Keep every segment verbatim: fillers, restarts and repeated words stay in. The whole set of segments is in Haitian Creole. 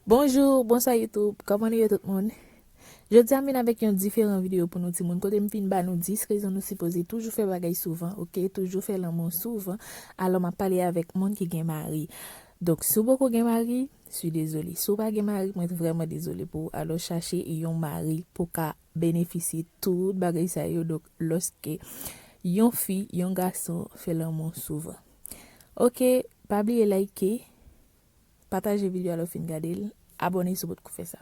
Bonjou, bonswa YouTube, kòman nou ye tout moun? Jodi a m vin avèk yon diferan videyo pou nou timoun, kote m vin ba nou dis rezon nou sipoze toujou fè bagay souvan, oke? Toujou fè lanmou souvan. Alò, m ap pale avèk moun ki gen mari. Donk, si w poko gen mari, swi dezole. Si w pa gen mari, mwen vrèman dezole pou ou. Alò, chache yon mari pou w ka benefisye tout bagay sa yo. Donk, lòske yon fi, yon gason fè lanmou souvan. Oke, pa bliye like, pataje videyo a lè w fin gade l, abòne si w potko fè sa.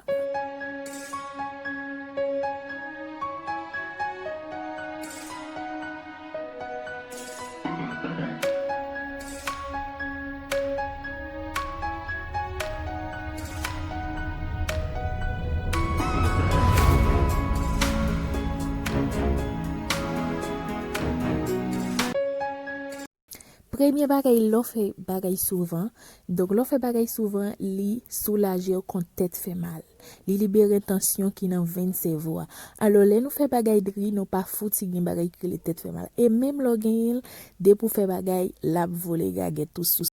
Premye bagay, lè w fè bagay souvan. Donk, lè w fè bagay souvan, li soulaje w kont tèt fè mal. Li libere tansyon ki nan venn sèvo a. Alò, lè nou fè bagay dri, nou pa fouti gen bagay ki rele tèt fè mal. E menm lè w genyen l, depi w fè bagay, l ap vole gagèt ou sou.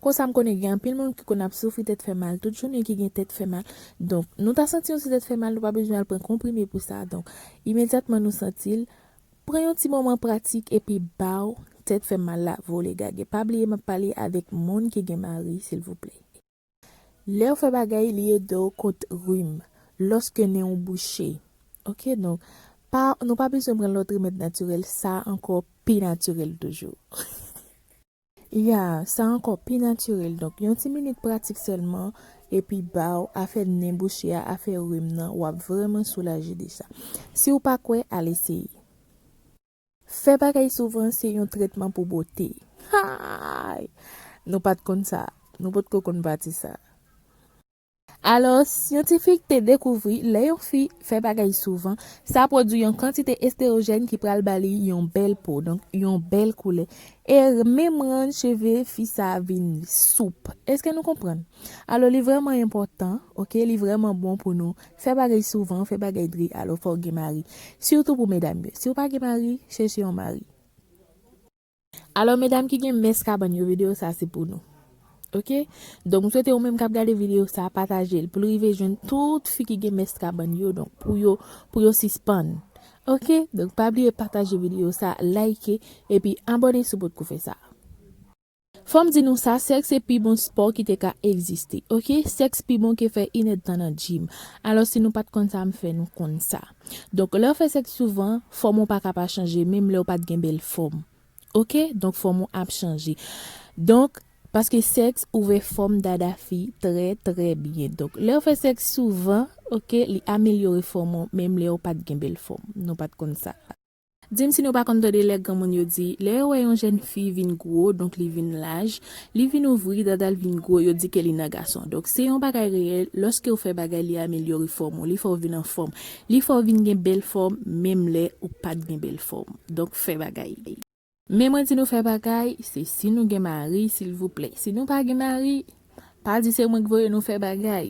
Konsa, m konnen gen anpil moun ki konn ap soufri tèt fè mal tout jounen, ki gen tèt fè mal. Donk, nou ta santi yon ti tèt fè mal, nou pa bezwen al pran konprime pou sa. Donk, imedyatman nou santi l, pran yon ti moman pratik epi ba w tèt fè mal la vole gagè. Pa bliye m ap pale avèk moun ki gen mari, silvouplè. Lè w fè bagay, li ede w kont rim, lòske nen w bouche. Oke, donk, pa, nou pa bezwen pran lòt remèd natirèl, sa ankò pi natirèl toujou. Ya, sa ankò pi natirèl. Donk, yon ti minit pratik sèlman, epi ba w afè nen bouche a, afè rim nan, w ap vrèman soulaje de sa. Si w pa kwè, al eseye. Fè bagay souvan se yon trètman pou bote. Hay! Nou pa t konn sa. Nou potko konn pati sa. Alò, syantifik te dekouvri lè yon fi fè bagay souvan, sa pwodui yon kantite estrojèn ki pral ba li yon bèl po, donk yon bèl koulè. E menm rann cheve fi sa a vin soup. Èske nou konprann? Alò, li vrèman enpòtan, oke? Li vrèman bon pou nou fè bagay souvan, fè bagay dri, alò fò w gen mari. Sitou pou medam yo. Si w pa gen mari, chèche yon mari. Alò, medam ki gen mès kabann yo, videyo sa se pou nou. Oke? Donk, m swete ou menm k ap gade videyo sa, pataje l pou l rive jwenn tout fi ki gen mès kabann yo, donk, pou yo, pou yo sispann. Oke? Donk, pa bliye pataje videyo sa, like, epi abòne si w potko fè sa. Fò m di nou sa, sèks se pi bon spò ki te ka egziste, oke? Sèks pi bon ke fè inèdtan nan gym. Alò, si nou pa t konn sa, m fè nou konn sa. Donk, lè w fè sèks souvan, fòm ou pa ka pa chanje, menm lè w pa t gen bèl fòm. Oke? Donk, fòm ou ap chanje. Donk, paske sèks ouvè fòm dada fi trè, trè byen. Donk, lè w fè sèks souvan, oke, li amelyore fòm ou, menm lè w pa t gen bèl fòm. Nou pa t konn sa. Di m si nou pa konn tande lè granmoun yo di, lè yo wè yon jèn fi vin gwo, donk li vin laj, li vin ouvri, dada l vin gwo, yo di ke li nan gason. Donk, se yon bagay reyèl, lòske w fè bagay, li amelyore fòm ou, li fè w vin anfòm, li fè w vin gen bèl fòm, menm lè ou pa t gen bèl fòm. Donk, fè bagay. Men mwen di nou fè bagay, se si nou gen mari, silvouplè. Si nou pa gen mari, pa di se mwen k voye nou fè bagay.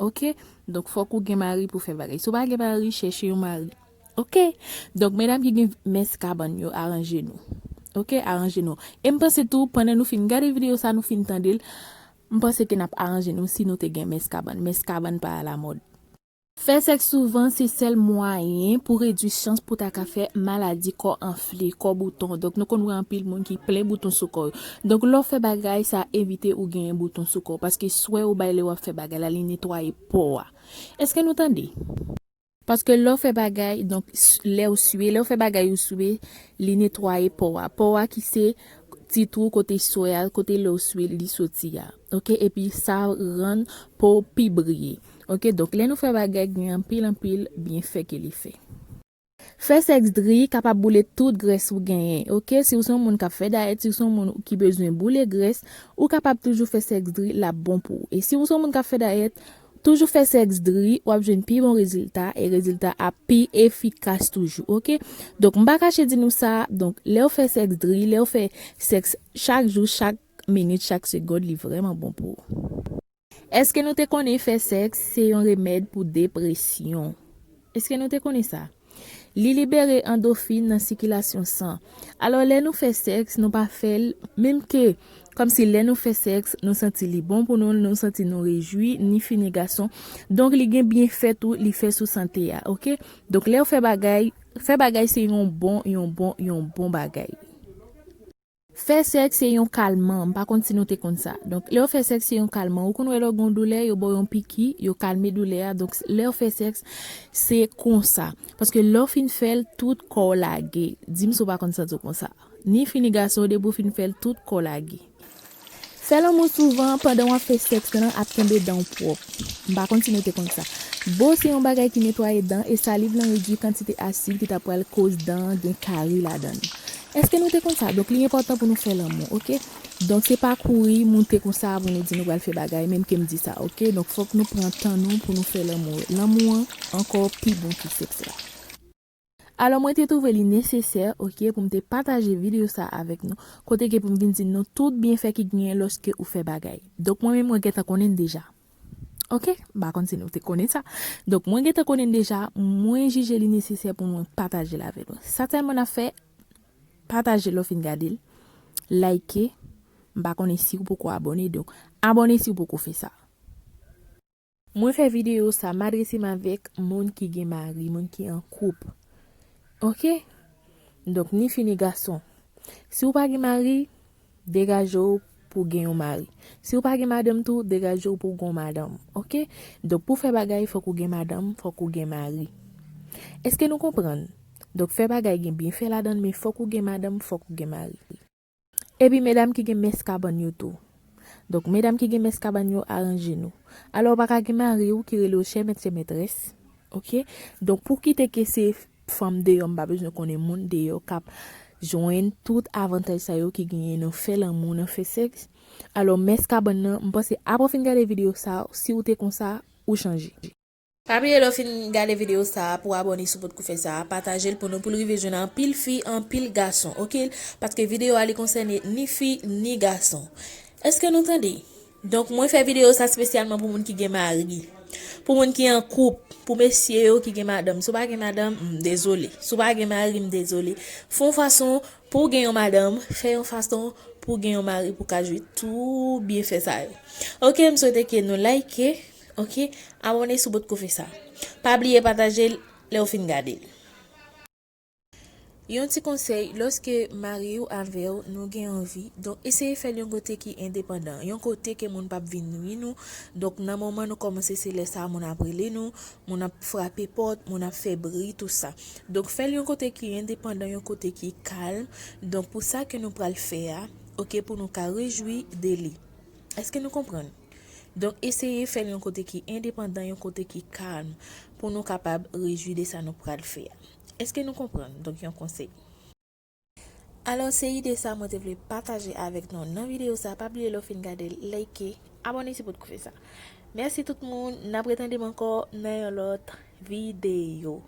Oke? Donk, fòk ou gen mari pou fè bagay. Si w pa gen mari, chèche yon mari. Oke? Donk, medam ki gen mès kabann yo, aranje nou. Oke? Aranje nou. E m panse tou, pandan nou fin gade videyo sa, nou fin tande l, m panse ke n ap aranje nou si nou te gen mès kabann. Mès kabann pa alamòd. Fè sèks souvan se sèl mwayen pou redui chans pou ta ka fè maladi kò anfle, kò bouton. Donk, nou konn wè anpil moun ki plen bouton sou kò yo. Donk, lè w fè bagay, sa evite ou genyen bouton sou kò w, paske swè ou bay lè w ap fè bagay la, li netwaye po a. Èske nou tande? Paske lè w fè bagay, donk, s-, lè w swe, lè w fè bagay ou swe, li netwaye po a. Po a ki se ti twou kote swè a, kote lè w swe, li soti a. Oke, epi sa rann po w pi briye. Oke, donk, lè nou fè bagay, gen anpil, anpil byenfè ke li fè. Fè sèks dri kapab boule tout grès ou genyen. Oke, si w se yon moun k ap fè dayèt, si w se yon moun ki bezwen boule grès, ou kapab toujou fè sèks dri, l ap bon pou ou. E si w se yon moun k ap fè dayèt, toujou fè sèks dri, w ap jwenn pi bon rezilta, e rezilta a pi efikas toujou, oke? Donk, m pa kache di nou sa, donk, lè w fè sèks dri, lè w fè sèks chak jou, chak minit, chak segond, li vrèman bon pou ou. Èske nou te konnen fè sèks se yon remèd pou depresyon? Èske nou te konnen sa? Li libere andofin nan sikilasyon san. Alò, lè nou fè sèks, nou pa fè l, menm ke Kòmsi lè nou fè sèks, nou santi li bon pou nou, nou santi nou rejwi, ni fi ni gason. Donk, li gen byenfè tou, li fè sou sante a, oke? Donk, lè w fè bagay, fè bagay se yon bon, yon bon, yon bon bagay. Fè sèks se yon kalman, m pa konn si nou te konn sa. Donk, lè w fè sèks se yon kalman, ou konn wè lè w gen yon doulè, yo ba w yon piki, yo kalme doulè a. Donk, lè w fè sèks, se konsa. Paske lè w fin fè l, tout kò w lage. Di m si w pa konn santi w konsa. Ni fi ni gason, depi w fin fè l, tout kò w lage. Fè lanmou souvan pandan w ap fè sèks lan ap kenbe dan w pwòp. M pa konn si nou te konn sa. Bo se yon bagay ki netwaye dan e saliv lan redui kantite asid ki ta pral koz dan an gen kari ladan l. Èske nou te konn sa? Donk, li enpòtan pou nou fè lanmou, oke? Donk, se pa kouri moute konsa pou nou di nou pral fè bagay, menm ke m di sa, oke? Donk, fòk nou pran tan nou pou nou fè lanmou. Lanmou an ankò pi bon ki sèks la. Alò, mwen te twouve li nesesè, oke, pou m te pataje videyo sa avèk nou, kote ke pou m vin di nou tout byenfè ki genyen lòske ou fè bagay. Donk, mwen menm, mwen gentan konnen deja. Oke? M pa konn si nou te konnen sa. Donk, mwen gentan konnen deja, mwen jije li nesesè pou mwen pataje l avèk nou. Sa sèlman n ap fè, pataje lè w fin gade l, like, m pa konnen si w poko abòne, donk, abòne si w poko fè sa. Mwen fè videyo sa, m adrese m avèk moun ki gen mari, moun ki an koup. Oke? Donk, ni fi ni gason. Si w pa gen mari, degaje w pou w gen yon mari. Si w pa gen madanm tou, degaje w pou w gen yon madanm. Oke? Donk, pou fè bagay, fòk ou gen madanm, fòk ou gen mari. Èske nou konprann? Donk, fè bagay gen byenfè ladan l, men fòk ou gen madanm, fòk ou gen mari. Epi medam ki gen mès kabann yo tou. Donk, medam ki gen mès kabann yo, aranje nou. Alò, ou pa ka gen mari w ki rele w chè mèt, chè mètrès. Oke? Donk, pou kite ke se fanm deyò, m pa bezwen konnen moun deyò k ap jwenn tout avantaj sa yo ki genyen nan fè lanmou, nan fè sèks. Alò, mès kabann nan, m panse apre w fin gade videyo sa, si w te konsa, ou chanje. Pa bliye lè w fin gade videyo sa a pou w abòne si w potko fè sa, pataje l pou nou pou l rive jwenn anpil fi, anpil gason, oke? Paske videyo a li konsène ni fi, ni gason. Èske nou tande? Donk, mwen fè videyo sa espesyalman pou moun ki gen mari. Pou moun ki an koup, pou mesye yo ki gen madanm. Si w pa gen madanm, m dezole. Si w pa gen mari, m dezole. Fè yon fason pou w gen yon madanm, fè yon fason pou w gen yon mari pou w ka jwi tout byenfè sa yo. Oke, m swete ke nou like, oke, abòne si w potko fè sa. Pa bliye pataje l lè w fin gade l. Yon ti konsèy, lòske mari w avè w, nou gen anvi, donk eseye fè l yon kote ki endepandan, yon kote ke moun p ap vin nwi nou. Donk nan moman nou kòmanse, se lè sa a moun ap rele nou, moun ap frape pòt, moun ap fè bri, tou sa. Donk fè l yon kote ki endepandan, yon kote ki kalm. Donk pou sa ke nou pral fè a, oke, pou nou ka rejwi de li. Èske nou konprann? Donk eseye fè l yon kote ki endepandan, yon kote ki kalm, pou nou kapab rejwi de sa nou pral fè a. Èske nou konprann? Donk yon konsèy. Alò, se ide sa mwen te vle pataje avèk nou nan videyo sa. Pa bliye lè w fin gade l, like, abòne si w potko fè sa. Mèsi tout moun, n ap retande m ankò nan yon lòt videyo.